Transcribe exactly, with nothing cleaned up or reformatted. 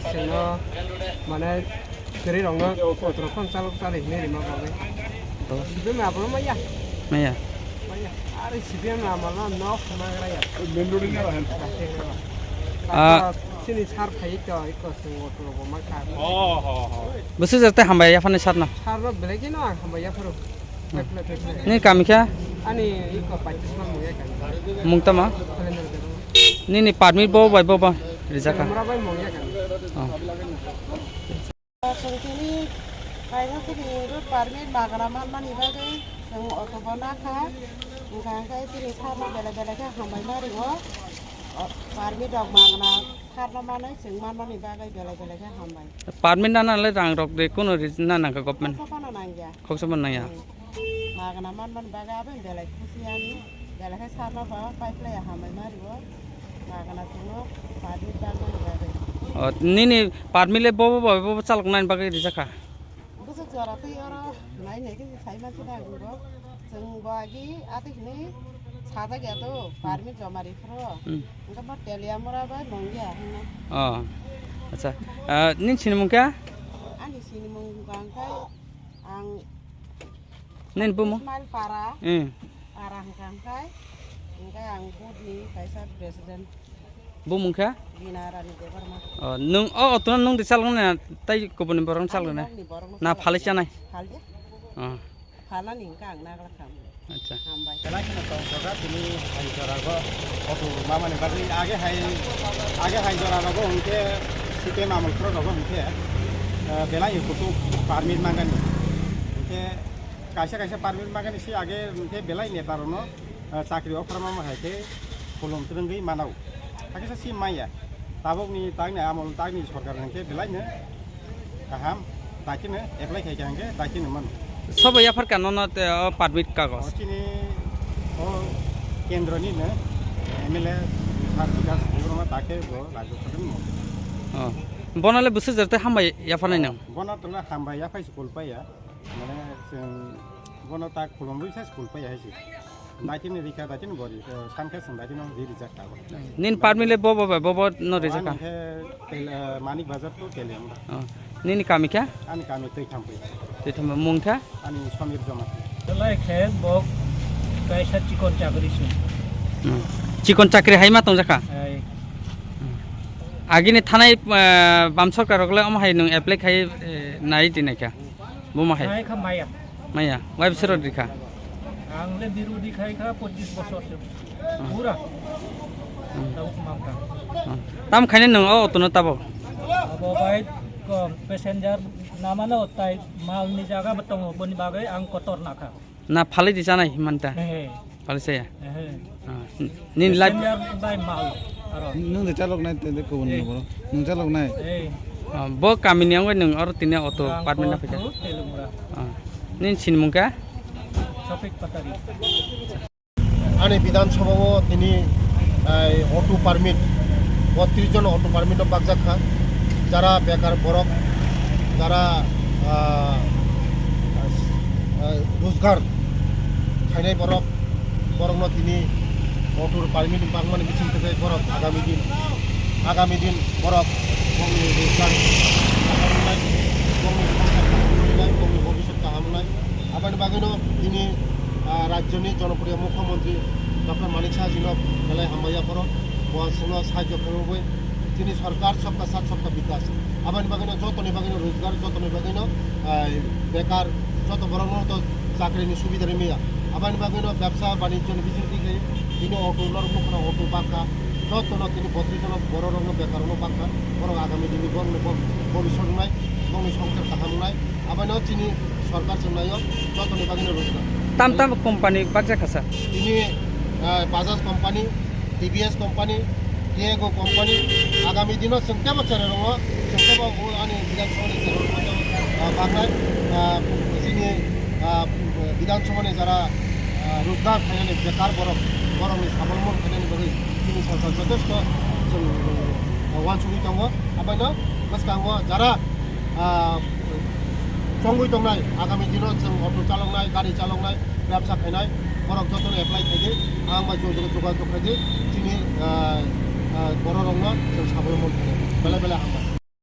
Seno, mane, kwrwi rokno kotor phone chalok chalwi hinwi rima bagwi. To. C P M abono maya. Maya. Maya. Are C P M amalno nok nagra ya. Ah. Chini sar phai to, iko sung auto bo ma kha. Bwswk jate hambai yaphani sarno. Sarno belai kheno ang hambai yapharo. Ni kami khe? Ani iko pachis man mungya kami. Mung tama? Kalender Debbarma. Nini permit bo bai bo ba rijak kha? Mura bai mungya kami. Oh. Chwng tini kaisa chini road permit magana manmani bagwi chwng auto bo nakha. Wngkha hwnkhe chini sarno belai belai khe hambai ma ringo. O, permit rok magana sarno manwi chwng manmani bagwi belai belai khe hambai. Permit nana le rang rok de kuno ri-, na nangkha government? Khoksa phano nangya. Khoksa phano nangya. Hmm. Magana manmani bagwi aboni belai khusi ani. Belai khe sarno bo pai phlai hambai ma rio. Magana chwngno permit bagmani bagwi. O, nini permit le bo bo bo bo chalok nani bagwi rijak kha? Bwswk jora twi oro nai nai khe sai man se da bo. Chwng bo agi ati hwnwi sajak ya to, permit joma ri phro. Hmm. Hwnkhe bo Teliamura bai mongya hwnwi. Oh, acha. Ah, nini sinimung khe? Ani sinimung hwnkha hwnkhe ang Nini bumung? Ismail Para. Hmm. Para hwnkha hwnkhe, hwnkhe ang booth ni kaisa president. Bumung khe? Bina Rani Debbarma. Oh, nwng o auto no nwng de chalok na tai kubuni borok no chalok na? Ani nokni borok no chalok. Na phalwi chanai? Phaldi. Oh. Phalnani hwnkhe ang nagla kha. Acha. Hambai. Belai kheno tong jaga tini hai jora go auto mamani bagwi age hai, age hai jora rogo hwnkhe C P M amol phro rogo hwnkhe, eh, belai kutung permit mangani. Hwnkhe kaisa kaisa permit mangani si age hwnkhe belai neta rokno, eh, chakri offer mama hai khe khulum twrwngwi manao. Hakhe si maya. Tabukni tangni amol tangni sorkar hwnkhe belaino kaham, dakino apply khai kha hwnkhe dakino mano. Sobo yaphar ka nono te o permit kagos? O chini o kendroni no M L A sir Bikash Debbarma dakhe bo Rajya Sabha ni mantri. Oh. Bono le bwswk jora tei hambai yapharnai nang? Bono tongna hambai yaphai se kulpaiya. Mane chwng bono tak khulumwi se kulpaiya hai se. Daitini rikha, daitini bori, eh, sankhe chwng daitino ri rijak tabuk. Nini permit le bo bo bai, bo bo no rijak kha? Ani khe tel, eh, Manik Bazar to Teliamura. Oh. Nini kami khe? Ani kami Twithampui. Twithampui mung khe? Ani Samir Jamatia. Belai khe bo kaisa chikon chakri se. Hmm. Chikon chakri hai ma tong jakha? Hai. Hmm. Agini thanai, eh, bam sorkar rok le omo hai nwng apply khai, eh, nai di nai kha? Bo ma hai? Nai kha maya. Maya, wai bwswk rw rikha? Ang le birodhi khai kha pochis bosor se. Hmm. Pura. Hmm. Tabuk mang kha. Hmm. Tam khaina nwng o auto no tabo? Abo bai ko passenger namano tai mal ni jaga bo tongo boni bagwi ang kotor na kha. Na phalwi di chanai himanta? He. Phalwi saya? Ehe. Ah, n-, nini life. Passenger bai mal aro. Nwng de chalok nai te, te kubun ni boro. Nwng chalok nai. Eh. Ah, bo kami ni angoi nwng oro tini auto department na phaikha. Ang auto Teliamura. Ah. Nini sinimung khe? Sofik Patari. Ani Bidhan Sabha o tini, eh, auto permit, botris jon auto permit o bakjak kha. Jara bekar borok, jara, ah, ah, rojgar khainai borok, borokno tini auto permit bakmani bising tei borok agami din, agami din borok bongni rojgar kaham wngnai, bongni songsar kaham wngnai, bongni bobiswt kaham wngnai. Aboni bagwino tini, ah, rajyoni jonopriyo mukhyamantri Doctor Manik Saha jino belai hambai yapharo, bo chwngno sahajyo khlaiwi. Chini sorkar sabka saath sabka vikas. Aboni bagwino jotoni bagwino rojgar, jotoni bagwino, ah, bekar, joto borokno to chakrini subida rimaya. Aboni bagwino bebsa banijyoni bisingtwi khe tini auto norok nukha auto bakha, jotono tini botris jono bororokno bekarno bakha, borok agami dini borokno bo-, bobiswt wngnai, bongni songsar kaham wngnai. Abono chini sorkar chwngnaio jotoni bagwino rwkha. Tam tam company bakjak kha sir? Tini, ah, Bajaj company, T V S company, Tiago company, agami dino chwng tebo cherai-o, chwng tebo o ani Bidhan Sabhani cherai-o, ah, baknai, ah, chini, ah, Bidhan Sabhani jara, ah, rojgar khainani bekar borok, borokni sabolomon khainani bagwi chini sorkar jotesto chwng, ah, uansugwi tongo. Abono bwskango jara, ah, chongwi tongnai, agami dino chwng auto chaloknai, gari chaloknai, bebsa khainai, borok jotono apply khaidi, ang bai jogajog khaidi, chini, ah, ah, bororokno chwng sabolomon